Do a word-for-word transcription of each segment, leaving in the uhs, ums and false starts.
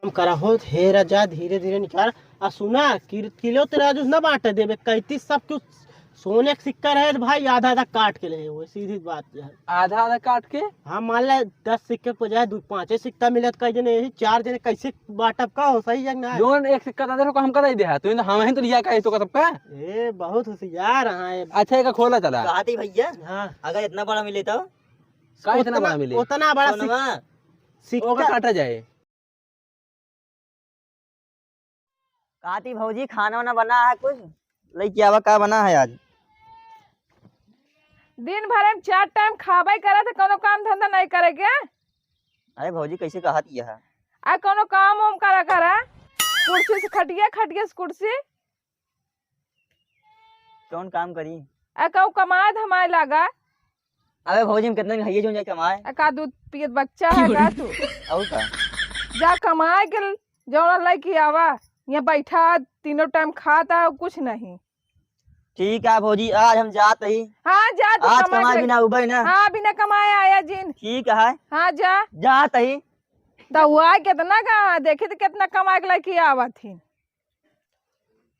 करा हो, हे राजा, धीरे धीरे निकाल। आ सुना, कि-, किलो तराजू से ना बांटे देबे, कैती सब कुछ सोने के सिक्का रहे तो भाई आधा आधा काट के ले, वो सीधी बात है। आधा आधा काट के? हाँ, मान ले दस सिक्के के बजाय दू पाँचे सिक्का मिलत, कई जने यही चार जने कैसे बांटब का हो, सही है ना? जोन एक सिक्का दे दे, हमका दे दे, तू हम ही तो लिया का है, तो का सबका? ए, बहुत होशियार हाँ ये। अच्छा, एक खोला चला। कहा थी भैया, हाँ। अगर इतना बड़ा मिले तो? का इतना उतना, बड़ा मिले? उतना बड़ा सिक-, सोनवा। सिक्का ओका काटा जाए। काती भौजी, खाना वाना बना है कुछ? लइके आवा, का बना है आज? दिन भर में चार टाइम खाबे करे थे, कोनो काम धंधा नहीं करे के? अरे भौजी, कैसे कहत यह? आ कोनो काम वाम करा करा, कुर्सी से खटिया, खटिया से कुर्सी। कौन काम करी? आ कहूँ कमाए धमाए लागा। अबे भौजी, हम कितना दिन हइये जो जाए कमाए। आ का दूध पियत बच्चा है का तू? और का? जा कमाए के जौन लइके आवा, यहाँ बैठा तीनों टाइम खाता कुछ नहीं। ठीक है भौजी, आज हम जात ही। हाँ, जा तू आज कमाए कमाए के बिना उबे ना। हाँ, बिना कमाए आया जिन। ठीक है। हाँ, जा। जात ही। तो हुआ कितना का, देखी तो कितना कमाए के लइके आवत ही।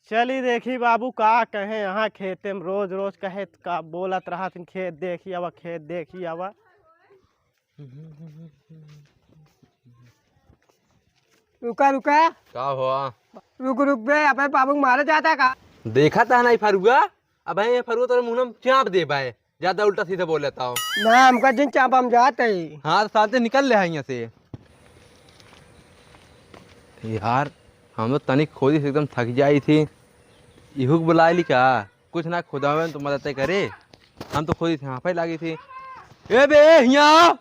चली देखी बाबू का कहे, यहाँ खेते में रोज रोज कहे त का बोलत रहत, खेत देखी आवा, खेत देखी आवा। रुका, रुका। का हुआ? रुक, रुक बे, अबे बाबू मारे जाता का? देखा था नहीं फरुआ, अब ये फरुआ तोरे मुंह में चाप दे बाए। ज्यादा उल्टा सीधा बोल लेता हो। ना, हमका जिन चाप हम जात ही। हाँ, तो साथे निकल ले यहाँ से। यार, हम तो तनिक खोदी से एकदम थक जाई थी। इहू के बुलाए ली का? कुछ ना खुदावे तो मदद करे। हम तो खोदी से हाँफे लागी थी। ए बे, हियाँ आओ।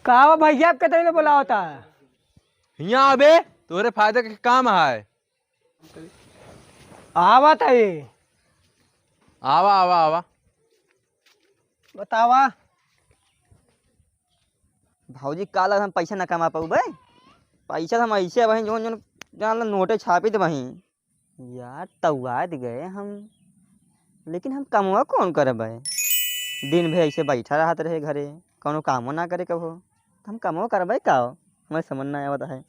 का हो भैया, आप कितने में बुलावता है? हियाँ आ बे, तोहरे फायदे के काम है। आवत है। आवा, आवा, आवा। बतावा। भौजी, का लग हम पैसा न कमा पाऊ बे? पैसा हम ऐसे वहीं जोन जोन जान ला नोटे छापित वहीं। यार, तौआत गए हम, लेकिन हम कमवा कौन करबे? दिन भर ऐसे बैठा रहत रहे घरे, कौनो कामो ना करे कभो, हम कमवा करबे का? हमें समझ ना आवत है।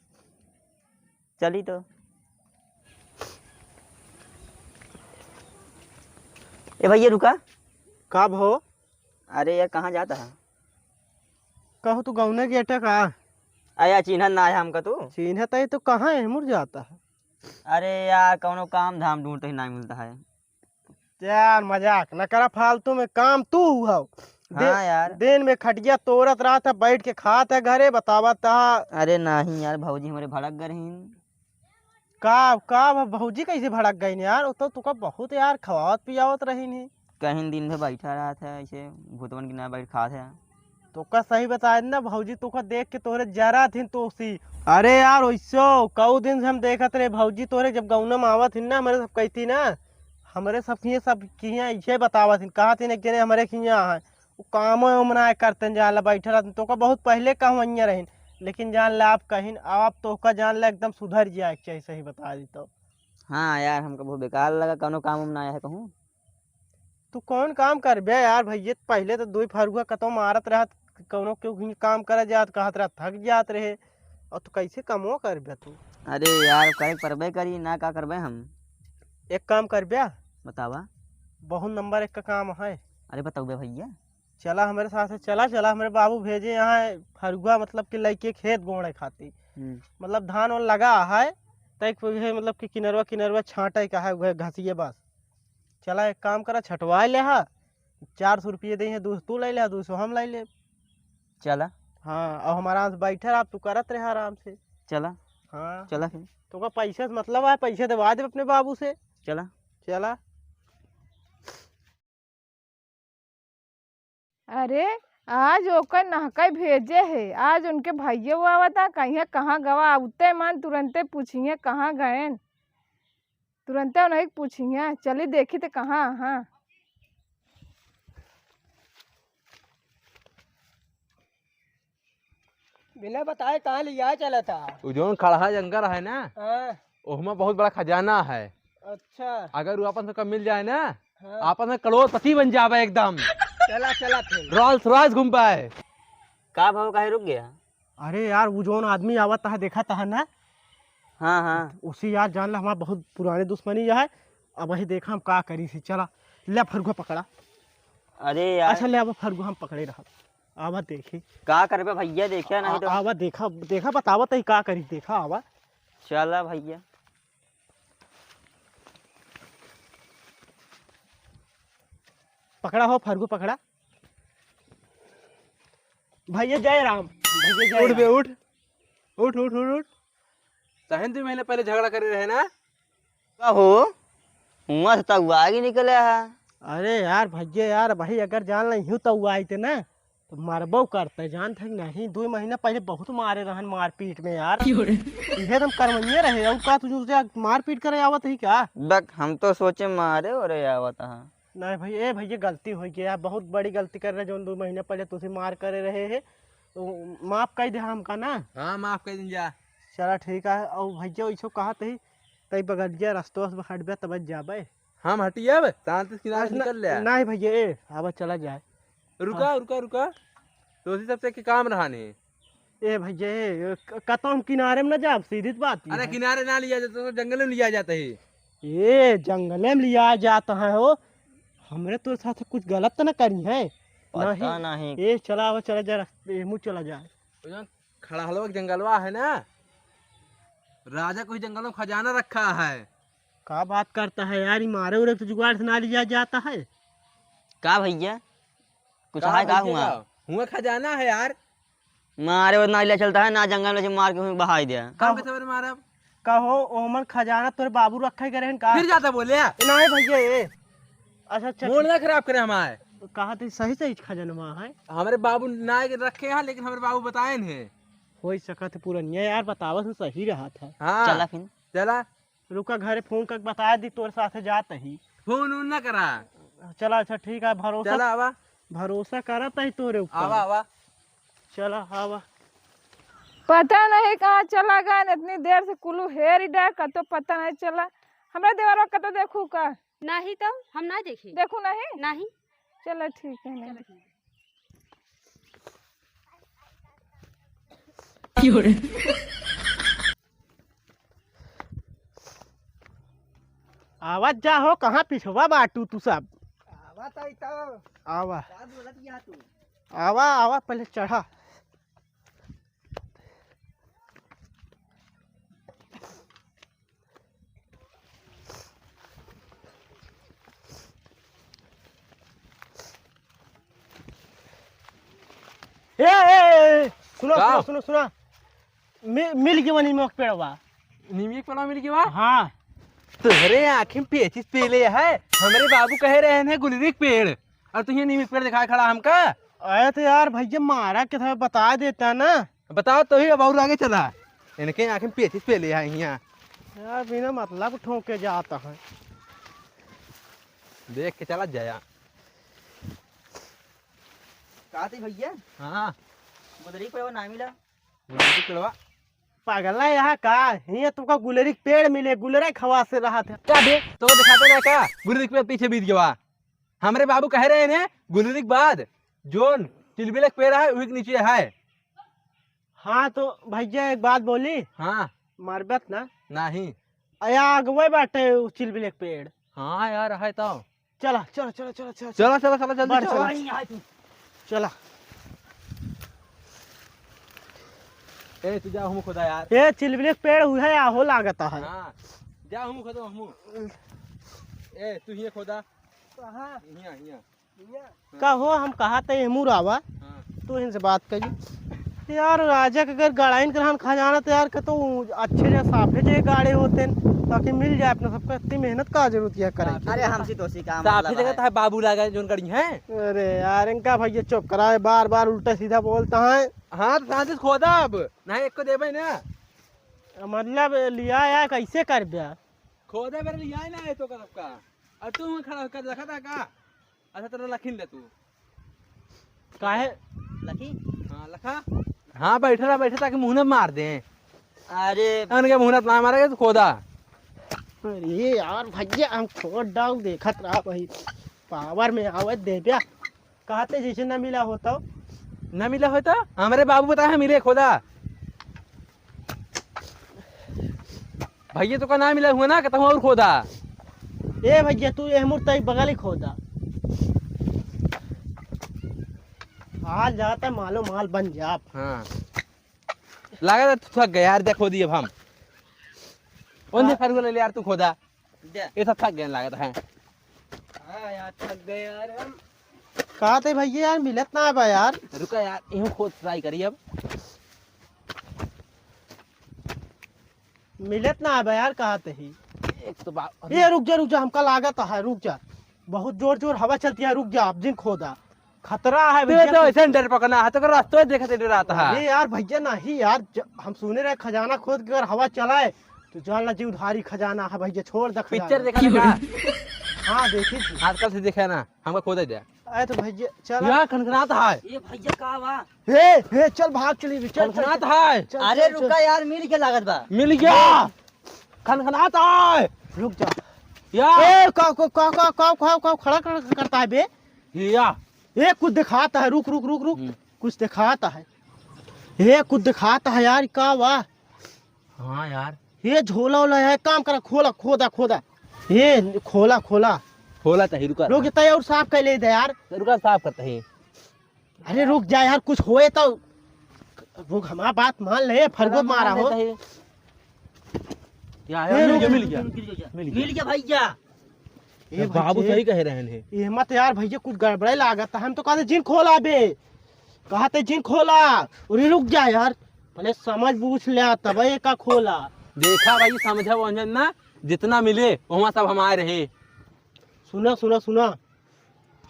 चली तो। ए भैया, रुका। का भो? अरे यार, कहाँ जाता है? कहू तू गौने गेटे का? अरे यार, चिन्हत ना है हमका तू। चिन्हत है तो कहाँ है, मुड़ जाता है। अरे यार, कौनो काम धाम ढूंढते ही ना मिलता है। यार, मजाक न करा फालतू में, काम तू हुआ। दे-, हाँ यार। दिन में खटिया तोड़त रहत है, बैठ के खात है घरे, बतावत है। अरे नहीं यार, भौजी हमरे भड़क गए रहीन। का, का भ-, भौजी कैसे भड़क गईन यार? वो तो तुका बहुत यार खवावत पियावत रहीन ही। कहीं दिन भर बैठा रहत है, ऐसे भूतवन की ना बैठ खात है। तोका सही बताए ना, भौजी तोका देख के तोहरे जरा थिन तोसी। अरे यार, ओइसो कऊ दिन से हम देखत रहे, भौजी तोहरे जब गौना में आवत हिन ना, हमरे सब कहती ना, हमरे सब किए, सब किए ऐसे बतावत हिन, कहत हिन, "एक जने हमरे किए है, वो कामो उम ना करते, जान ला बैठे रहते।" तोका बहुत पहले कहवैया रहिन, लेकिन जान ला आप कहिन, आप तोका जान ला एकदम सुधर जाए के चाहिए, सही बता दी तो। हाँ यार, हमका बहुत बेकार लगा, कौनो काम उम ना आया है कहूँ। तू कौन काम करबे यार भैया? पहिले तो दुई फरुआ कतौ मारत रहत, कौनो केहू हियाँ काम करे जात, कहत रहत थक जात रहे, और तू कैसे कमो करबे तू? अरे यार, करे परबे करी ना, का करबे हम? एक काम करबे। बतावा। बहुत नंबर एक का काम है। अरे बतौबे भैया। चला हमरे साथे, चला, चला, हमरे बाबू भेजे यहाँ फरुआ, मतलब कि लइके खेत गोड़े खातिर। हम्म। मतलब धान वान लगा है, तैक उहे मतलब कि किनरवा, किनरवा छांटे का है, उहे घसिए बस। चला, एक काम करा, छटवाए ले हा, चार सौ रुपये दे हैं, दो सौ तू ले ले, दो सौ हम ले ले। चला। हाँ, अब हम आराम से बैठे रहा, तू करत रहे आराम से। चला। हाँ। चला फिर। तोका पैसे से मतलब है, पैसे देवा दे अपने बाबू से। चला। चला। अरे, आज ओकर नहकै भेजे है, आज उनके भैया आवता, कहिया कहाँ गवा, आवते मन तुरंते पूछिए कहाँ गएन। तुरंते उन्हें पूछिया, चली देखी त कहाँ, हाँ। बिना बताए कहाँ लिया चला था? उ जौन खड़हा जंगल है ना, हाँ। ओहमा बहुत बड़ा खजाना है। अच्छा। अगर वो अपन सबका मिल जाए ना, हाँ। आपस में करोड़पति बन जावे एकदम। चला, चला फिर। Rolls Royce घूम पाए। का भाव काहे रुक गया? अरे यार, वो जौन आदमी आवत है, देखत है ना? हाँ, हाँ। उसी यार, जान ला, हमार बहुत पुराने दुश्मनी है। अब वही देखा हम का करी सी। चला, ले फरुआ पकड़ा। अरे यार। अच्छा, ले अब फरुआ हम पकड़े रहा। आवा देखी। का करबे भैया, देखिया नहीं आ-, तो। आवा देखा, देखा, बतावत ही का करी, देखा आवा। चला भैया। पकड़ा हो, फरगू पकड़ा। भैया जय राम, भैया जय उठ बे, राम। उठ। उठ, उठ, उठ, उठ। तहन दो महीने पहले झगड़ा करे रहे ना? का हो? हुआं से तउआ के निकले है। अरे यार भैया यार, भाई अगर जान ला यूं तउआ आइते ना, तो मारबो करते, जानत है कि नहीं? दो महीना पहले बहुत मारे रहन मारपीट में यार। क्यों रे? इहे तो हम करवइये रहे, और का तुझे उसे मारपीट करे आवत ही का? बक, हम तो सोचे मारे ओरे आवत हा। नहीं भाई, ए भैया, गलती हो गई यार, बहुत बड़ी गलती कर रहे, जौन दो महीना पहले तुझे मार करे रहे है, तो माफ कर दे हमका ना। हाँ, माफ कर दिन जा। चला ठीक है, और भैया वैसो कहत ही, तई बगलिया रस्तवा से हटबे तब जाबे। हम हटिए अब, शांति से किनारे बस न-, निकल ले। नहीं भैया, ए, अब चला जाए। रुका, हाँ। रुका, रुका। तो उसी सबसे के काम रहा नहीं। ए भैया, ए, क-, कतौ हम किनारे में न जाब, सीधी बात अरे है। किनारे ना लिया जाता, तो जंगल में लिया जाता है। ए, जंगले में लिया जाता है हो। हमरे तोरे साथ कुछ गलत तो न करी है? पता नहीं। नहीं। ए, चला, अब चला जा, रस्ते, मुँह चला जाए। खड़हलवा के जंगलवा है ना, राजा को ही जंगल में खजाना रखा है। का बात करता है यार, ये मारे उरे के जुगाड़ से ना लिया जाता है। का भैया, कुछ का है का भैया हुआ? का? हुआ खजाना है यार। मारे उरे ना लिया चलता है, ना जंगल में से मार के हुई बहाई दिया। का हम हो-, कैसे मारब? का हो, ओमन खजाना तोरे बाबू रखे करे हैं का? फिर जाता बोले। ए, नहीं भैया, ए। अच्छा, अच्छा, मोड़ ठीक। ना खराब करे हमारे। कहा थे सही सही खजनवा है। हमारे बाबू ना रखे हैं, लेकिन हमारे बाबू बताए हैं। हो सकत है पुरनिया यार बतावत हूँ सही रहा था। हाँ। चला फिर। चला। रुका घरे फोन करके बता दी तोर साथे जात ही। फोन उन ना करा। चला अच्छा ठीक है भरोसा। चला आवा। भरोसा करत ही तोरे ऊपर। आवा, आवा। चला आवा। पता नहीं कहाँ चला गए, इतनी देर से कुलू हेर ही डाय, कतो पता नहीं चला। हमरा देवरवा कतो देखू का? नहीं तो हम ना देखी। देखू नहीं? नहीं। चला ठीक है, नहीं। चला ठीक है। क्यों रे? आवत जा हो, कहाँ पिछवा बाटू तू सब? आवत आई तो। आवा। का बोलत या तू? आवा, आवा, पहले चढ़ा। ए, ए, ए, ए, सुनो, का? सुनो, सुनो, सुनो। मि-, मिल गया नीमक पेड़वा। नीमक पेड़वा मिल गया? हाँ। तोहरे आँखी में पेचिस पेले है। हमरे बाबू कहे रहे हैं गुलरी के पेड़, और तू ये नीमक पेड़ दिखाए खड़ा हमका। अरे तो यार भैया, मारा के था, बता देता ना। बताओ तो ही, अब और आगे चला। इनके आँखी में पेचिस पेले है यहाँ। यार बिना मतलब ठोके जाता है। देख के चला जाया। का थी भैया? हाँ। गुलरी के पेड़वा ना मिला। गुलरी के पेड़वा? पागल है यहाँ का? हियाँ तुमका गुलरी के पेड़ मिले, गुलरा खवा से रहा था। का बे? तो दिखाते ना का? गुलरी के पेड़ पीछे बीत गवा। हमरे बाबू कहे रहे ने, गुलरी के बाद जोन चिलबिले के पेड़ है, वही के नीचे है। हाँ तो भैया एक बात बोली। हाँ। मारबत ना? नहीं। अया अगवे बाटे उ चिलबिले के पेड़। हाँ यार, है तो। चला, चला, चला, चला, चला, चला, चला, चला, जल्दी बढ़, चला। चला। चला। ए, तू जा, हमू खोदा यार। ए, चिलबिले के पेड़ उहे आहो लागता है। हाँ, जा, हमू खोदा, हमू। ए, तू हियाँ खोदा। कहाँ? हियाँ, हियाँ। का हो, हम कहा थे एमू रावा, हाँ। तू इनसे बात करी। यार, राजा के अगर गड़ाइन के रहन खजाना तो यार, कतो अच्छे जे साफे जे गाड़े होते न, ताकि मिल जाए अपना सबका, इतनी मेहनत का जरूरत है करे की? अरे, हमसे तो उसी काम साफे मतलब जगह है। तो है बाबू लागा जोन गड़ी है। अरे यार, इनका भैया चुप करा है, बार बार उल्टा सीधा बोलता है। हाँ, तो शांति से खोदा अब, नहीं एक को देबे ना। मतलब लिया या कैसे कर दिया? खोदा बेर लिया ना है तो का सबका। अब तू हुआं खड़ा होकर देखा था का? अच्छा, तेरा लखीन ले तू। काहे? लखी? हाँ, लखा। हाँ, बैठे रहा, बैठे ताकि मुँह न मार दे। अरे। अनके मुँह न ना मारेगा तो खोदा। अरे यार, भैया, हम खोद डाल देखत रहा भाई। पावर में आवत देब्या। कहते जैसे न मिला होता। न मिला होता? हमरे बाबू बताए हैं, मिले खोदा। भैया, तोका ना मिला हुआ ना, कहता हूँ और खोदा। ए भैया, तू एह मुड़ तई बगल ही खोदा। हाल जाता, मालो माल बन जा। हाँ। लागत है तू थक गया यार, देखो दी अब हम। उन दे हाँ। फरुआ ले ले यार, तू खोदा। दे। ये सब थक गए लागत है। हाँ यार, थक गए यार हम। कहा थे भैया यार, मिलत ना आबा यार। रुका यार, यूं खोद try करी अब। मिलत ना आबा यार, कहा थे ही। एक तो बा-, ए, रुक जा, रुक जा, हमका लागत है, रुक जा। बहुत जोर जोर हवा चलती है, रुक जा, अब जिन खोदा। खतरा है ते भैया, तो कुछ ऐसे डर पकना है, तो रास्ता देखे ते डराता है। अरे यार भैया, नहीं यार, ज-, हम सुने रहे खजाना खोद के अगर हवा चलाए, तो जान ला जीव उधारी खजाना है भैया, छोड़ दे खजाना। पिक्चर देखा था का? हाँ, देखी थी। आजकल से देखा ना, हमका खोदे दे। अरे तो भैया, चल। यार, खनखनात है। ये भैया का बा? हे, हे, चल भाग चली, चल, चल, खनखनात चल। है। चल, अरे चल, रुका चल। यार, मिल के लागत बा। मिल गया। खनखनात है। रुक जा। यार। ए, का, का, का, का, का, का, का खड़ा, खड़ा करता है बे? या। ए, कुछ दिखाता है, रुक, रुक, रुक, रुक। हम्म। कुछ दिखाता है। ए, कुछ दिखाता है यार, का बा? हाँ यार। ये झोला वोला है, काम करा, खोला, खोदा, खोदा। ये खोला, खोला। खोला तो ही, रुका। रुक, इतना और साफ कर ले दे यार। रुका, साफ करते हैं। अरे रुक जा यार, कुछ होए तो। रुक, हमारा बात मान ले, फरगो मारा हो। या, या, ए, मिल रुक, गया, मिल गया। मिल गया, मिल गया। मिल गया भैया। ए, ए, बाबू भैया, सही कह रहे हैं। ए मत यार भैया, कुछ गड़बड़े लागत है। हम तो कहते जिन खोला बे, कहते जिन खोला। अरे रुक जा यार, पहले समझ बूझ लिया तब ये का खोला। देखा भाई, समझा वंझन ना, जितना मिले वहाँ सब हमारे रहे। सुना, सुना, सुना,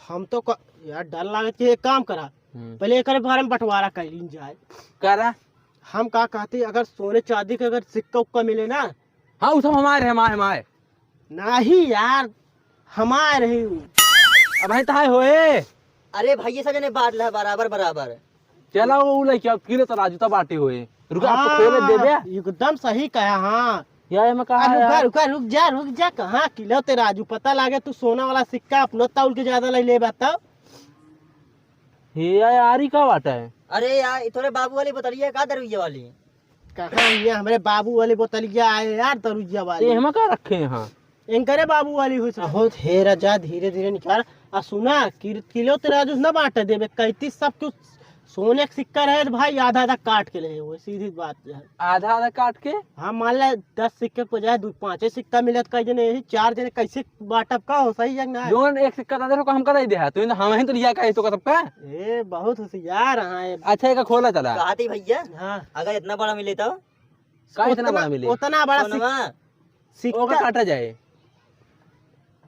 हम तो क-, यार डर लागत कि एक काम करा, हम्म। पहले एकरे बारे में बंटवारा कर लीन जाए। करा। हम का कहते, अगर सोने चांदी के अगर सिक्का उक्का मिले ना, हाँ, उ सब हमारे, हमारे, हमारे। नाही यार, हमार रही उ। अब भाई तहाय होए। अरे भाई, ये सब जने बांट ले बराबर बराबर। चला वो लइके अब किलो तराजू त बांटे होए। रुका, आपको हाँ, खोले देबे। एकदम सही कहा, हाँ। या एमे कहा आ, रुका, यार। रुका, रुक जा, रुक जा, कहाँ किलो तराजू? पता लागे तू सोना वाला सिक्का अपनो तौल के ज्यादा ले लेबा तब। हे यार, ई का बाटा है? अरे यार, ई तोरे बाबू वाली बोतलिया का दरुइया वाली? कहाँ ये हमरे बाबू वाली बोतलिया आए यार, दरुइया वाली। ये हमें का रखे हैं? इनकरे बाबू वाली हुई। बहुत हे राजा, धीरे धीरे निकाल। आ सुना, कि-, किलो तराजू न बांटे देबे, कैती सब कुछ सोने के सिक्का रहे तो भाई आधा आधा काट के ले वो, सीधी बात है। आधा आधा काट के? हाँ, मान ले दस सिक्के के बजाय दो पाँचे सिक्का मिलत, कई जने यही चार जने कैसे बांटब का हो, सही है कि ना? जौन एक सिक्का दादा को हमका दे दे है, तू हम ही तो लिया का है तो का सबका? ए, बहुत होशियार हाँ ये। अच्छा, एक खोला चला। कहा थी भैया? हाँ। अगर इतना बड़ा मिले तो? का इतना उतना, बड़ा मिले? उतना बड़ा सोनवा। सिक-, सिक्का ओका काटा जाए।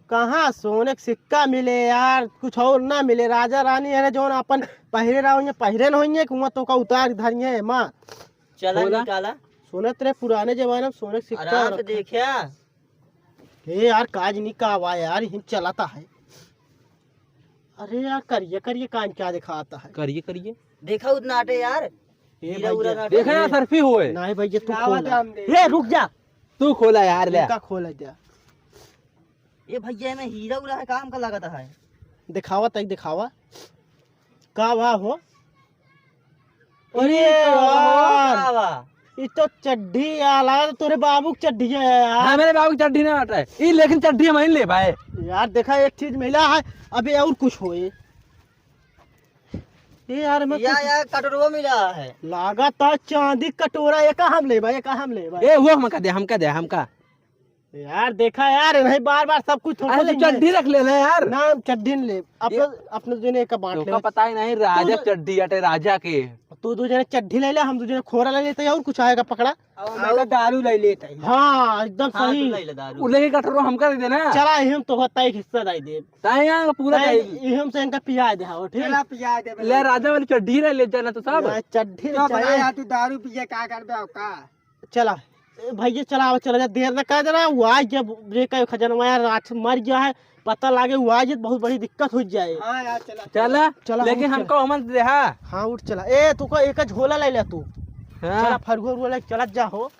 कहाँ सोने के सिक्का मिले यार, कुछ और ना मिले। राजा रानी है जौन अपन पहिरे रहा होइए, पहिरे न होइए कि वहाँ तो का उतार धरिए माँ। चला खोला। निकाला। सुनत रहे पुराने जमाने में सोने के सिक्का आराम से रखा। देखिया। ए यार, काज नहीं का हुआ यार, हिम चलाता है। अरे यार, करिए, करिए, कान क्या दिखाता है? करिए, करिए। देखा उतना आटे यार। ए हीरा भैया। उरा ना देखा यार, आटे। सरफी होए। नहीं भैया, तू का खोला। बताऊं दे? ए, रुक जा। तू खोला यार, ले। इनका खोला जा। ए भैया, एमे हीरा उरा है, काम का लागत है? दिखावा तक दिखावा। का बा हो? अरे ई का बा हो? यार, का बा? ई तो चड्ढी यार, लगा तो तोरे बाबू की चड्ढी है यार। हाँ, मेरे बाबू की चड्ढी ना हटा है। ई लेकिन चड्ढी हम ही ले भाई। यार देखा, एक चीज मिला है, अबे और कुछ होए। ए यार, मैं या, कुछ या कटोरवा मिला है। लागत है चांदी कटोरा, ये का हम लेबा, ये का हम लेबा? ए, वो हमका दे, हमका दे, हमका। यार देखा यार, नहीं बार बार सब कुछ थोड़ा अरे, तो लेंगे। चड्ढी रख लेना यार। ना, हम चड्ढी नहीं ले। अपने, ये अपने दुने का बांट तोका ले। पता ही नहीं, राजा तू दो चड्ढी अटे राजा के। तू दो जने चड्ढी ले ले, हम दो जने खोरा ले लेते हैं और कुछ आएगा पकड़ा। और मैं तो दारू ले लेता ही। हाँ, एकदम हाँ, सही। तू ले ले दारू। उ लेके कटोरा हमका दे देना। चला, हम तो होता एक हिस्सा दे दे। ताई यहाँ पूरा ताई, खाई। ये हमसे इनका पिया दे, हाँ, ठीक? चला, पिया दे, ले, राजा वाली चड्ढी ले, ले जाना तो सब। यार, चड्ढी चुप रहा चाहिए। यार, तू दारू पिए का करबे, और का? चला, ए, भैया, चला, आवा, चला जा, देर न कर देना, वो आ गया, रे का खजनवा यार, रात मर गया है, पता लागे, वो आ जाए, बहुत बड़ी दिक्कत हो जाए। हाँ यार, चला। चला, चला, लेकिन उठ, हमको चला। अमन दे, हाँ। हाँ, उठ, चला। ए, तू को एक झोला ले ले तू। हाँ। चला, फरुआ उरुआ ले, चलत जा हो।